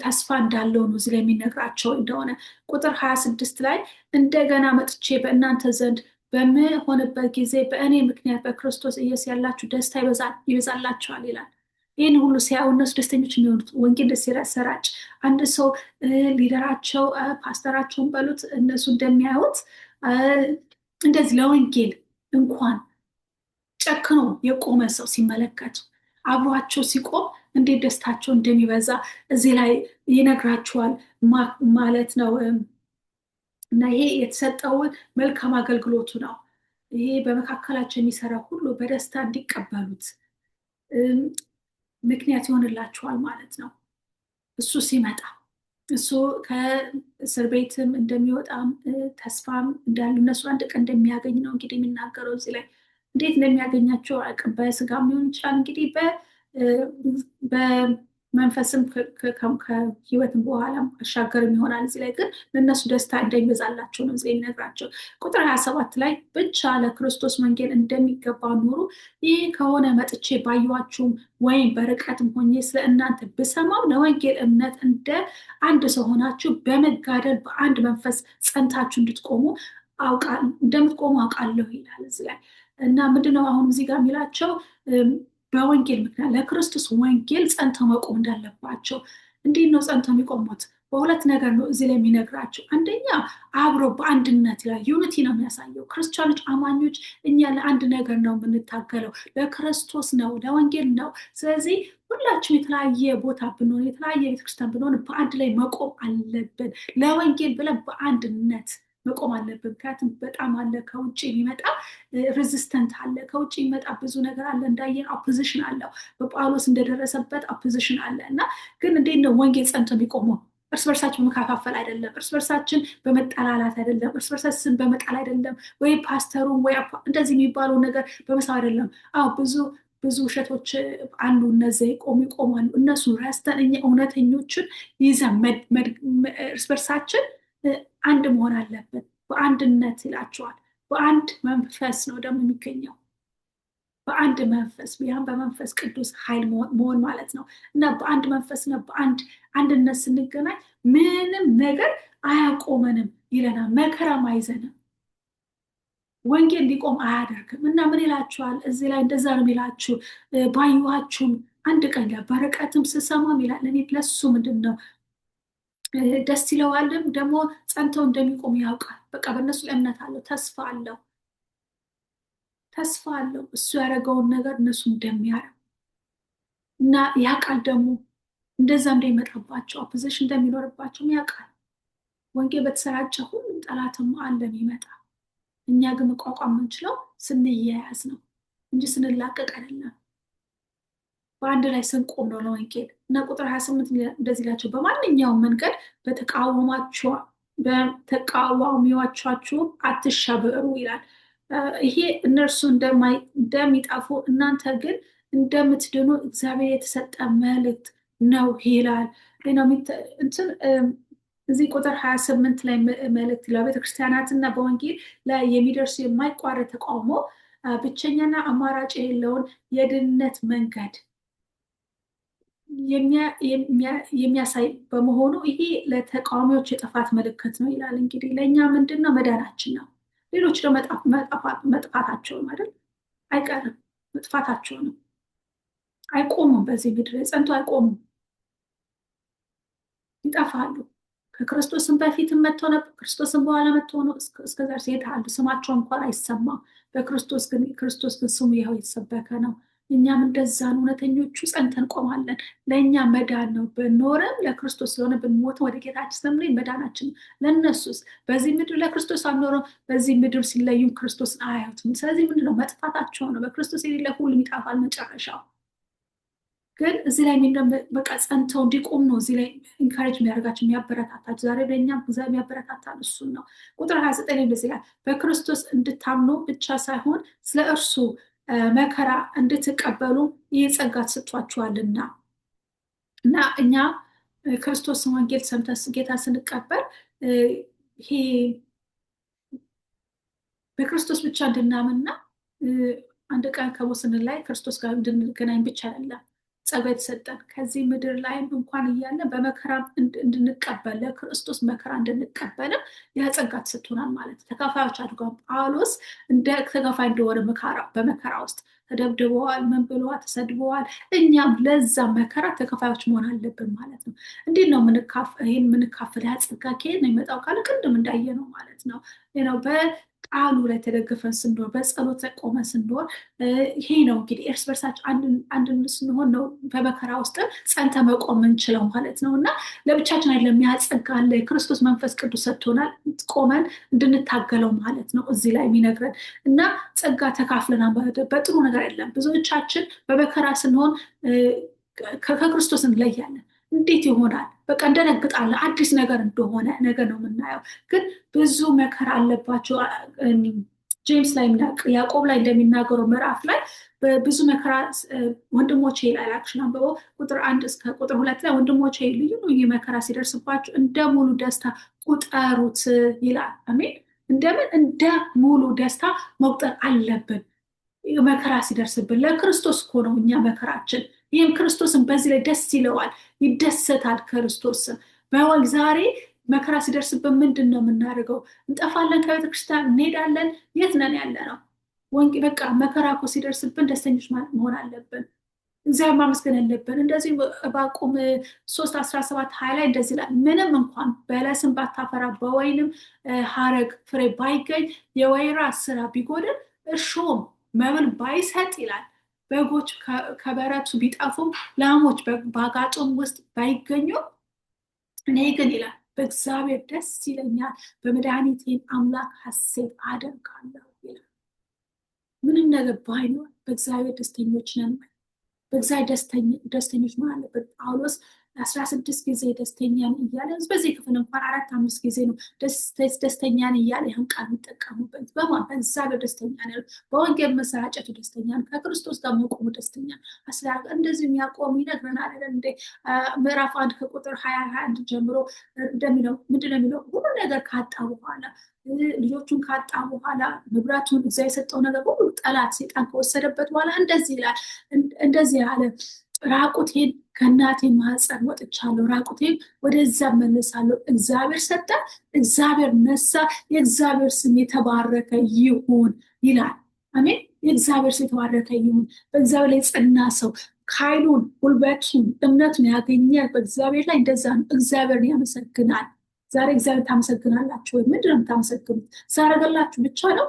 ተስፋ እንዳለው ነው እዚህ ላይ የሚነግራቸው እንደሆነ። ቁጥር 26 ላይ እንደገና መጥቼ በእናንተ ዘንድ በምሆንበት ጊዜ በእኔ ምክንያት በክርስቶስ ኢየሱስ ያላችሁ ደስታ ይበዛላችኋል ይላል። ይህን ሁሉ ሲያዩ እነሱ ደስተኞች የሚሆኑት ወንጌል ሲሰራጭ አንድ ሰው ሊደራቸው ፓስተራቸውን በሉት እነሱ እንደሚያዩት እንደዚህ ለወንጌል እንኳን ጨክኖ የቆመ ሰው ሲመለከቱ አብሯቸው ሲቆም እንዴት ደስታቸው እንደሚበዛ እዚህ ላይ ይነግራቸዋል ማለት ነው። እና ይሄ የተሰጠውን መልካም አገልግሎቱ ነው። ይሄ በመካከላቸው የሚሰራ ሁሉ በደስታ እንዲቀበሉት ምክንያት ይሆንላቸዋል ማለት ነው። እሱ ሲመጣ እሱ ከእስር ቤትም እንደሚወጣም ተስፋም እንዳሉ እነሱ አንድ ቀን እንደሚያገኝ ነው እንግዲህ የሚናገረው እዚህ ላይ። እንዴት እንደሚያገኛቸው አቅም በስጋም ሊሆን ይችላል እንግዲህ በመንፈስም ከህይወትም በኋላ አሻገርም ይሆናል። እዚህ ላይ ግን ለእነሱ ደስታ እንደሚበዛላቸው ነው እዚህ የሚነግራቸው። ቁጥር 27 ላይ ብቻ ለክርስቶስ ወንጌል እንደሚገባ ኑሩ፣ ይህ ከሆነ መጥቼ ባየኋችሁም ወይም በርቀትም ሆኜ ስለ እናንተ ብሰማው ለወንጌል እምነት እንደ አንድ ሰው ሆናችሁ በመጋደል በአንድ መንፈስ ጸንታችሁ እንደምትቆሙ አውቃለሁ ይላል እዚህ ላይ። እና ምንድነው አሁን እዚህ ጋር የሚላቸው በወንጌል ምክንያት ለክርስቶስ ወንጌል ጸንተው መቆም እንዳለባቸው። እንዴት ነው ጸንተው የሚቆሙት? በሁለት ነገር ነው እዚህ ላይ የሚነግራቸው። አንደኛ አብሮ በአንድነት ይላል። unity ነው የሚያሳየው። ክርስቲያኖች አማኞች እኛ ለአንድ ነገር ነው የምንታገለው፣ ለክርስቶስ ነው፣ ለወንጌል ነው። ስለዚህ ሁላችንም የተለያየ ቦታ ብንሆን፣ የተለያየ ቤተክርስቲያን ብንሆን በአንድ ላይ መቆም አለብን። ለወንጌል ብለን በአንድነት መቆም አለብን። ምክንያቱም በጣም አለ ከውጭ የሚመጣ resistant አለ፣ ከውጭ የሚመጣ ብዙ ነገር አለ። እንዳየን opposition አለው። በጳውሎስ እንደደረሰበት opposition አለ። እና ግን እንዴት ነው ወንጌል ጸንቶ የሚቆመው? እርስ በርሳችን በመከፋፈል አይደለም። እርስ በርሳችን በመጠላላት አይደለም። እርስ በርሳችን በመጣል አይደለም። ወይ ፓስተሩን ወይ እንደዚህ የሚባለው ነገር በመሳብ አይደለም። አዎ፣ ብዙ ብዙ ውሸቶች አሉ። እነዚያ ይቆሙ ይቆማሉ። እነሱን ረስተን እኛ እውነተኞችን ይዘን እርስ በርሳችን አንድ መሆን አለብን። በአንድነት ይላቸዋል። በአንድ መንፈስ ነው ደግሞ የሚገኘው፣ በአንድ መንፈስ፣ ያም በመንፈስ ቅዱስ ኃይል መሆን ማለት ነው። እና በአንድ መንፈስና በአንድ አንድነት ስንገናኝ ምንም ነገር አያቆመንም ይለናል። መከራም አይዘንም። ወንጌል እንዲቆም አያደርግም። እና ምን ይላችኋል እዚህ ላይ? እንደዛ ነው የሚላችሁ። ባየኋችሁም አንድ ቀን በርቀትም ስሰማም ይላል፣ እኔ ለሱ ምንድን ነው ደስ ይለዋልም፣ ደግሞ ጸንተው እንደሚቆም ያውቃል። በቃ በእነሱ ላይ እምነት አለው፣ ተስፋ አለው፣ ተስፋ አለው። እሱ ያደረገውን ነገር እነሱ እንደሚያደርጉ እና ያውቃል፣ ደግሞ እንደዛ እንደሚመጣባቸው፣ opposition እንደሚኖርባቸውም ያውቃል። ወንጌል በተሰራጨ ሁሉም ጠላትም አለ የሚመጣ። እኛ ግን መቋቋም የምንችለው ስንያያዝ ነው እንጂ ስንላቀቅ አይደለም። በአንድ ላይ ስንቆም ነው ለወንጌል። እና ቁጥር 28 እንደዚህ ይላቸው፣ በማንኛውም መንገድ በተቃዋሚዎቻችሁ አትሸበሩ ይላል። ይሄ እነርሱ እንደሚጠፉ እናንተ ግን እንደምትድኑ እግዚአብሔር የተሰጠ መልእክት ነው ይላል። እንትን እዚህ ቁጥር 28 ላይ መልእክት ይላል፣ ቤተክርስቲያናትና በወንጌል ላይ የሚደርሱ የማይቋረጥ ተቃውሞ ብቸኛና አማራጭ የሌለውን የድህነት መንገድ የሚያሳይ በመሆኑ ይሄ ለተቃዋሚዎች የጥፋት ምልክት ነው ይላል። እንግዲህ ለእኛ ምንድን ነው? መዳናችን ነው። ሌሎች ደግሞ መጥፋታቸው ነው አይደል? አይቀርም፣ መጥፋታቸው ነው። አይቆሙም፣ በዚህ ምድር ጸንቶ አይቆሙም፣ ይጠፋሉ። ከክርስቶስም በፊትም መጥተው ነበር፣ ክርስቶስም በኋላ መጥተው ነው፣ እስከዛ የት አሉ? ስማቸው እንኳን አይሰማም። በክርስቶስ ግን፣ ክርስቶስ ግን ስሙ ይኸው የተሰበከ ነው። እኛም እንደዛ ነው። እውነተኞቹ ጸንተን ቆማለን። ለእኛ መዳን ነው። ብንኖርም ለክርስቶስ ስለሆነ፣ ብንሞትም ወደ ጌታችን ስለምንሄድ መዳናችን ነው። ለእነሱስ በዚህ ምድር ለክርስቶስ አልኖረም፣ በዚህ ምድር ሲለዩም ክርስቶስን አያዩትም። ስለዚህ ምንድን ነው? መጥፋታቸው ነው። በክርስቶስ የሌለ ሁሉም ይጠፋል መጨረሻው። ግን እዚህ ላይ በቃ ጸንተው እንዲቆም ነው እዚህ ላይ encourage የሚያደርጋቸው፣ የሚያበረታታቸው። ዛሬ ለእኛም እግዚአብሔር የሚያበረታታን እሱን ነው። ቁጥር 29 እንደዚህ ይላል፣ በክርስቶስ እንድታምኑ ብቻ ሳይሆን ስለ እርሱ መከራ እንድትቀበሉ ይህ ጸጋ ተሰጥቷችኋልና። እና እኛ ክርስቶስን ወንጌል ሰምተን ጌታ ስንቀበል ይሄ በክርስቶስ ብቻ እንድናምንና አንድ ቀን ከሞት ስንለይ ክርስቶስ ጋር እንድንገናኝ ብቻ አይደለም ጸጋ የተሰጠን፣ ከዚህ ምድር ላይም እንኳን እያለ በመከራ እንድንቀበል፣ ለክርስቶስ መከራ እንድንቀበልም ያ ጸጋ ተሰጥቶናል ማለት ተካፋዮች አድርጓል። ጳውሎስ እንደ ተካፋይ እንደሆነ በመከራ ውስጥ ተደብድበዋል፣ ምን ብለዋል፣ ተሰድበዋል። እኛም ለዛ መከራ ተካፋዮች መሆን አለብን ማለት ነው። እንዴት ነው ይህን የምንካፈል? ያ ጸጋ ከየት ነው የሚመጣው ካለ ቅድም እንዳየነው ማለት ነው፣ ቃሉ ላይ ተደግፈን ስንኖር፣ በጸሎት ላይ ቆመን ስንኖር፣ ይሄ ነው እንግዲህ እርስ በርሳችን አንድ ስንሆን ነው በመከራ ውስጥ ጸንተ መቆም እንችለው ማለት ነው። እና ለብቻችን አይደለም፣ ያ ጸጋ አለ፣ የክርስቶስ መንፈስ ቅዱስ ሰጥቶናል፣ ቆመን እንድንታገለው ማለት ነው እዚህ ላይ የሚነግረን። እና ጸጋ ተካፍለናል በጥሩ ነገር አይደለም። ብዙዎቻችን በመከራ ስንሆን ከክርስቶስ እንለያለን። እንዴት ይሆናል? በቃ እንደነግጣለን። አዲስ ነገር እንደሆነ ነገር ነው የምናየው። ግን ብዙ መከራ አለባቸው። ጄምስ ላይ፣ ያዕቆብ ላይ እንደሚናገረው ምዕራፍ ላይ ብዙ መከራ ወንድሞቼ ይላል። Action አንብበው ቁጥር 1 እስከ ቁጥር 2 ላይ፣ ወንድሞቼ ልዩ ልዩ መከራ ሲደርስባችሁ እንደ ሙሉ ደስታ ቁጠሩት ይላል። አሜን። እንደምን? እንደ ሙሉ ደስታ መቁጠር አለብን። መከራ ሲደርስብን ለክርስቶስ እኮ ነው እኛ መከራችን። ይህም ክርስቶስን በዚህ ላይ ደስ ይለዋል፣ ይደሰታል ክርስቶስን። በወል ዛሬ መከራ ሲደርስብን ምንድን ነው የምናደርገው? እንጠፋለን፣ ከቤተ ክርስቲያን እንሄዳለን። የት ነን ያለ ነው? ወንጌ በቃ መከራ እኮ ሲደርስብን ደስተኞች መሆን አለብን። እግዚአብሔር ማመስገን አለብን። እንደዚህ ዕንባቆም 3:17-20 ላይ እንደዚህ ይላል፣ ምንም እንኳን በለስን ባታፈራ፣ በወይንም ሐረግ ፍሬ ባይገኝ፣ የወይራ ስራ ቢጎድል፣ እርሾም መብል ባይሰጥ ይላል፣ በጎች ከበረቱ ቢጠፉም፣ ላሞች በአጋጡም ውስጥ ባይገኙ፣ እኔ ግን ይላል በእግዚአብሔር ደስ ይለኛል፣ በመድኃኒቴም አምላክ ሐሴት አደርጋለሁ ይላል። ምንም ነገር ባይኖር በእግዚአብሔር ደስተኞች ነን። በእግዚአብሔር ደስተኞች መሆን አለብን። ጳውሎስ 16 ጊዜ ደስተኛ ነኝ እያለ፣ በዚህ ክፍል እንኳን አራት አምስት ጊዜ ነው ደስተኛ ነኝ እያለ ይህን ቃል የሚጠቀሙበት። በማን? በእግዚአብሔር ደስተኛ ነው። በወንጌል መሰራጨቱ ደስተኛ ነው። ከክርስቶስ ጋር መቆሙ ደስተኛ ነው። እንደዚህ ያዕቆብ ይነግረናል አይደል እንዴ? ምዕራፍ 1 ከቁጥር 20 21 ጀምሮ እንደሚለው፣ ምንድን ነው የሚለው? ሁሉ ነገር ካጣ በኋላ፣ ልጆቹን ካጣ በኋላ፣ ንብረቱን፣ እግዚአብሔር የሰጠው ነገር ሁሉ ጠላት ሴጣን ከወሰደበት በኋላ እንደዚህ ይላል። እንደዚህ ያለ፣ "ራቁቴን ከእናቴ ማህፀን ወጥቻለሁ፣ ራቁቴን ወደዛ እመለሳለሁ። እግዚአብሔር ሰጠ፣ እግዚአብሔር ነሳ፣ የእግዚአብሔር ስም የተባረከ ይሁን" ይላል። አሜን። የእግዚአብሔር ስም የተባረከ ይሁን። በእግዚአብሔር ላይ የጸና ሰው ኃይሉን፣ ጉልበቱን፣ እምነቱን ያገኛል። በእግዚአብሔር ላይ እንደዛ ነው። እግዚአብሔርን ያመሰግናል። ዛሬ እግዚአብሔር ታመሰግናላችሁ ወይ? ምንድን ነው የምታመሰግኑት? ስላደረገላችሁ ብቻ ነው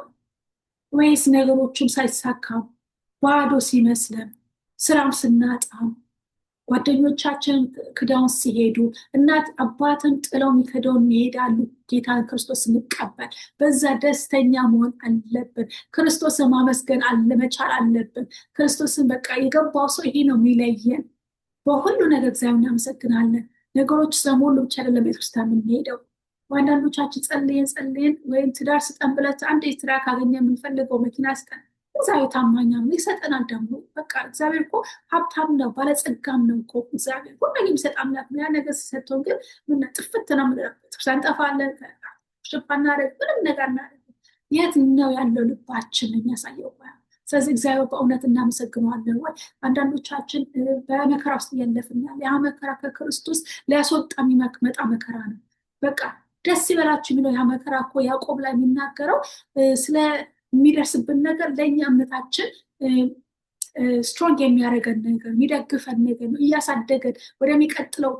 ወይስ ነገሮችም ሳይሳካም፣ ባዶ ሲመስለን፣ ስራም ስናጣም፣ ጓደኞቻችን ክደውን ሲሄዱ፣ እናት አባትን ጥለው የሚከደውን ይሄዳሉ። ጌታን ክርስቶስ ስንቀበል በዛ ደስተኛ መሆን አለብን። ክርስቶስን ማመስገን አለመቻል አለብን። ክርስቶስን በቃ የገባው ሰው ይሄ ነው የሚለየን። በሁሉ ነገር እግዚአብሔር እናመሰግናለን። ነገሮች ስለሞሉ ብቻ አይደለም ቤተክርስቲያን የምንሄደው። አንዳንዶቻችን ጸልየን ጸልየን ወይም ትዳር ስጠን ብለት አንድ ትዳር ካገኘ የምንፈልገው መኪና ስጠን፣ እግዚአብሔር ታማኝ ነው፣ ይሰጠናል። ደግሞ በቃ እግዚአብሔር እኮ ሀብታም ነው፣ ባለጸጋም ነው እኮ። እግዚአብሔር ሁሉ ነገር የሚሰጥ አምላክ ነው። ያ ነገር ሲሰጠው ግን ምን ጥፍት ነው የምንለው። ቤተክርስቲያን እንጠፋለን፣ ሽፓ እናደርግ፣ ምንም ነገር እናደርግ። የት ነው ያለው ልባችን የሚያሳየው? ስለዚህ እግዚአብሔር በእውነት እናመሰግነዋለን ወይ? አንዳንዶቻችን በመከራ ውስጥ እያለፍን ያለ፣ ያ መከራ ከክርስቶስ ሊያስወጣ የሚመጣ መከራ ነው። በቃ ደስ ይበላችሁ የሚለው ያ መከራ እኮ ያዕቆብ ላይ የሚናገረው ስለሚደርስብን ነገር ለእኛ እምነታችን strong የሚያደርገን ነገር፣ የሚደግፈን ነገር ነው። እያሳደገን ወደሚቀጥለው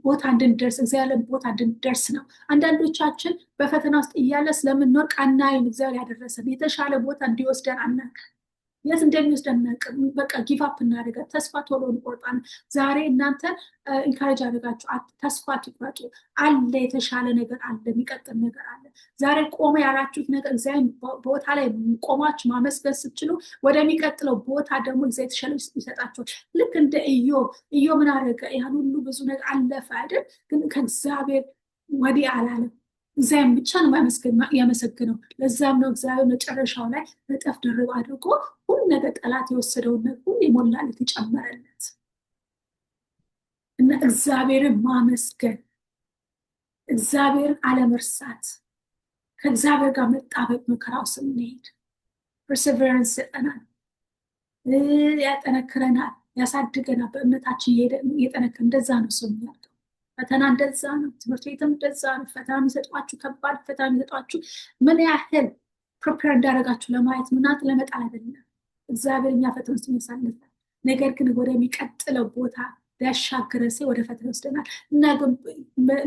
ቦታ እንድንደርስ፣ እግዚአብሔር ቦታ እንድንደርስ ነው። አንዳንዶቻችን በፈተና ውስጥ እያለ ስለምንወድቅ አናይም። እግዚአብሔር ያደረሰን የተሻለ ቦታ እንዲወስደን አናውቅም። የት እንደሚወስደን አናውቅም። በቃ give up እናደርጋለን። ተስፋ ቶሎ እንቆርጣለን። ዛሬ እናንተ encourage አድርጋችሁ ተስፋ አትቁረጡ። አለ፣ የተሻለ ነገር አለ፣ የሚቀጥል ነገር አለ። ዛሬ ቆመ ያላችሁት ነገር እግዚአብሔር ቦታ ላይ ቆማችሁ ማመስገን ስትችሉ ወደሚቀጥለው ቦታ ደግሞ እግዚአብሔር የተሻለ ይሰጣችኋል። ልክ እንደ ኢዮብ። ኢዮብ ምን አደረገ? ያን ሁሉ ብዙ ነገር አለፈ አይደል? ግን ከእግዚአብሔር ወዲህ አላለም። እግዚአብሔር ብቻ ነው ያመሰግነው። ለዛም ነው እግዚአብሔር መጨረሻው ላይ እጥፍ ድርብ አድርጎ ሁሉ ነገር ጠላት የወሰደውን ነገር ሁሉ የሞላለት፣ የጨመረለት። እና እግዚአብሔርን ማመስገን፣ እግዚአብሔርን አለመርሳት፣ ከእግዚአብሔር ጋር መጣበቅ መከራው ስንሄድ perseverance ይሰጠናል፣ ያጠነክረናል፣ ያሳድገናል። በእምነታችን እየጠነክር እንደዛ ነው ሰው የሚያድገው። ፈተና እንደዛ ነው። ትምህርት ቤትም እንደዛ ነው። ፈተና የሚሰጧችሁ፣ ከባድ ፈተና የሚሰጧችሁ ምን ያህል prepare እንዳደረጋችሁ ለማየት ነው። እናንተ ለመጣል አይደለም። እግዚአብሔር እኛ ፈተና ውስጥ ያሳልፋል። ነገር ግን ወደሚቀጥለው ቦታ ሊያሻግረን ሲል ወደ ፈተና ይወስደናል። እና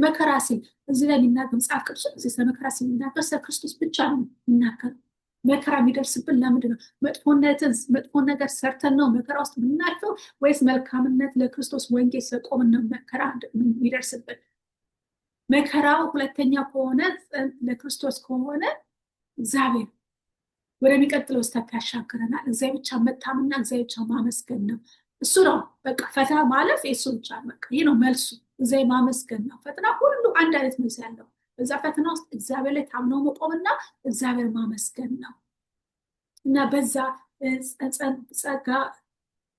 መከራ ሲል እዚህ ላይ የሚናገር መጽሐፍ ቅዱስ እዚህ ስለ መከራ ሲናገር ስለ ክርስቶስ ብቻ ነው የሚናገረው። መከራ የሚደርስብን ለምንድን ነው? መጥፎነትን፣ መጥፎ ነገር ሰርተን ነው መከራ ውስጥ የምናልፈው ወይስ መልካምነት ለክርስቶስ ወንጌል ስለቆምን ነው መከራ የሚደርስብን? መከራው ሁለተኛ ከሆነ፣ ለክርስቶስ ከሆነ እግዚአብሔር ወደሚቀጥለው step ያሻግረናል። እግዚአብሔር ብቻ መታመንና እግዚአብሔር ብቻ ማመስገን ነው። እሱ ነው በቃ ፈተና ማለፍ የእሱ ብቻ፣ በቃ ይህ ነው መልሱ። እግዚአብሔር ማመስገን ነው። ፈተና ሁሉ አንድ አይነት መልስ ያለው በዛ ፈተና ውስጥ እግዚአብሔር ላይ ታምኖ መቆምና እግዚአብሔር ማመስገን ነው። እና በዛ ጸጋ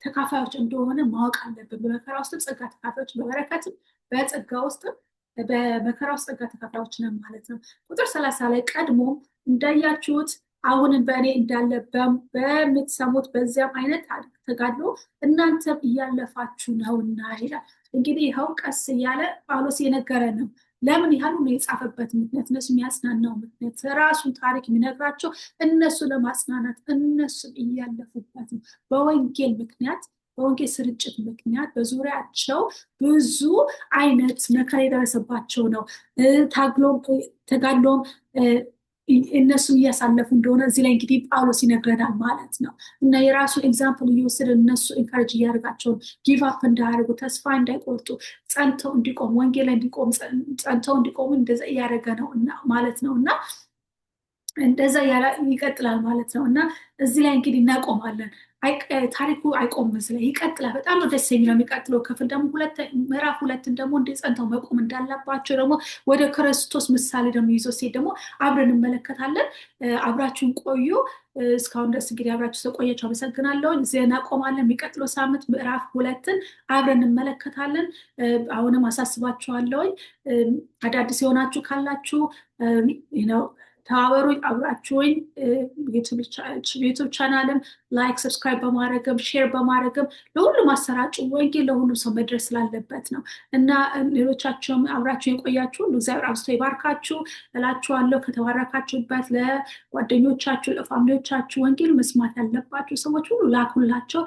ተካፋዮች እንደሆነ ማወቅ አለብን። በመከራ ውስጥም ጸጋ ተካፋዮች፣ በበረከትም በጸጋ ውስጥም በመከራ ውስጥ ጸጋ ተካፋዮች ነን ማለት ነው። ቁጥር 30 ላይ ቀድሞ እንዳያችሁት አሁንም በእኔ እንዳለ በምትሰሙት በዚያም አይነት ተጋድሎ እናንተም እያለፋችሁ ነውና ይላል። እንግዲህ ይኸው ቀስ እያለ ጳውሎስ የነገረ ነው። ለምን ያህል ነው የጻፈበት ምክንያት፣ እነሱ የሚያጽናናው ምክንያት፣ ራሱን ታሪክ የሚነግራቸው እነሱ ለማጽናናት፣ እነሱም እያለፉበት ነው። በወንጌል ምክንያት፣ በወንጌል ስርጭት ምክንያት በዙሪያቸው ብዙ አይነት መከራ የደረሰባቸው ነው። ተጋድሎም እነሱን እያሳለፉ እንደሆነ እዚህ ላይ እንግዲህ ጳውሎስ ይነግረናል ማለት ነው። እና የራሱን example እየወሰደ እነሱ encourage እያደረጋቸውን give up እንዳያደርጉ፣ ተስፋ እንዳይቆርጡ፣ ጸንተው እንዲቆሙ፣ ወንጌል ላይ እንዲቆሙ፣ ጸንተው እንዲቆሙ እንደዛ እያደረገ ነው እና ማለት ነው። እና እንደዛ ይቀጥላል ማለት ነው። እና እዚህ ላይ እንግዲህ እናቆማለን። ታሪኩ አይቆምም፣ እዚህ ላይ ይቀጥላል። በጣም ነው ደስ የሚለው። የሚቀጥለው ክፍል ደግሞ ምዕራፍ 2ን ደግሞ እንዴት ጸንተው መቆም እንዳለባቸው ደግሞ ወደ ክርስቶስ ምሳሌ ደግሞ ይዞ ሲሄድ ደግሞ አብረን እንመለከታለን። አብራችሁን ቆዩ። እስካሁን ድረስ እንግዲህ አብራችሁ ስለቆያችሁ አመሰግናለሁ። እዚህ እናቆማለን። የሚቀጥለው ሳምንት ምዕራፍ 2ን አብረን እንመለከታለን። አሁንም አሳስባችኋለሁኝ፣ አዳዲስ የሆናችሁ ካላችሁ ነው ተባበሩኝ፣ አብራችሁኝ YouTube channel ም like፣ subscribe በማድረግም share በማድረግም ለሁሉም አሰራጩ። ወንጌል ለሁሉም ሰው መድረስ ስላለበት ነው። እና ሌሎቻችሁም አብራችሁ የቆያችሁ ሁሉ እግዚአብሔር አብዝቶ ይባርካችሁ እላችኋለሁ። ከተባረካችሁበት ለጓደኞቻችሁ፣ ለ family ዎቻችሁ፣ ወንጌል መስማት ያለባችሁ ሰዎች ሁሉ ላኩላቸው።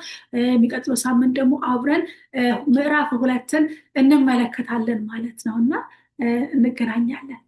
የሚቀጥለው ሳምንት ደግሞ አብረን ምዕራፍ 2ን እንመለከታለን ማለት ነው እና እንገናኛለን።